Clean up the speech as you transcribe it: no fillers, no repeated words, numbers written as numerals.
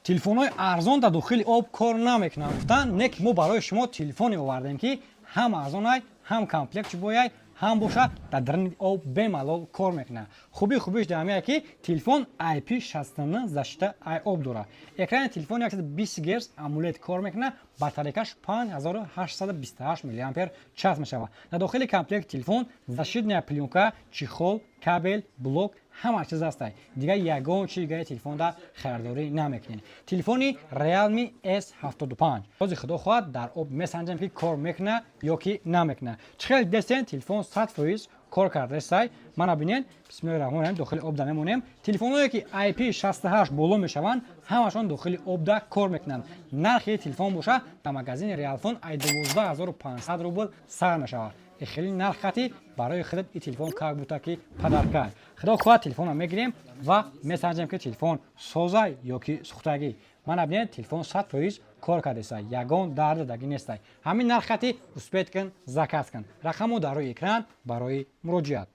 Телефонҳои арзон дар дохили об кор намекунанд, гуфтанд. Не ки мо барои шумо телефоне овардем, ки ҳам арзонай, ҳам комплект бояй, ҳам боша дар даруни об бемалол кор мекунад. Хубии хубиш дар ҳамее, ки телефон IP69 защита ай об дорад. Экрани телефон 120 Гц AMOLED кор мекунад, батарейкаш 5828 мАч мешавад. Дар дохили комплект телефон защитная плёнка, чехол, кабель, блок, ҳама чиз ҳастай. Дигар ягон чи дигари телефонда харидорӣ намекунед. Телефони Realme S75 ҳозир, худо хоҳад, дар об месанҷем, ки кор мекунад ё ки намекунад. Чӣ хел дестен, телефон 100% кор кардасай. Мана бинед, бисмиллоҳи раҳмони раҳим, дохили обда мемонем. Телефонҳое, ки IP68 боло мешаванд, ҳамашон дохили обда кор мекунанд. Нархи телефон боша дар магазини Реалфон ай 12 500 рубл сар мешавад. Хеле нарх хати барои худат и телефон как будто ки подарка. Худо хоҳад, телефонро мегирем ва месанҷем, ки телефон созай ё ки сӯхтагӣ. Мана бинед, телефон 100% кор кардеса, ягон дард даги нестай. Ҳамин нарх хати успеть кун, заказ кун. Рақамо дар рӯи экран барои муроҷиат.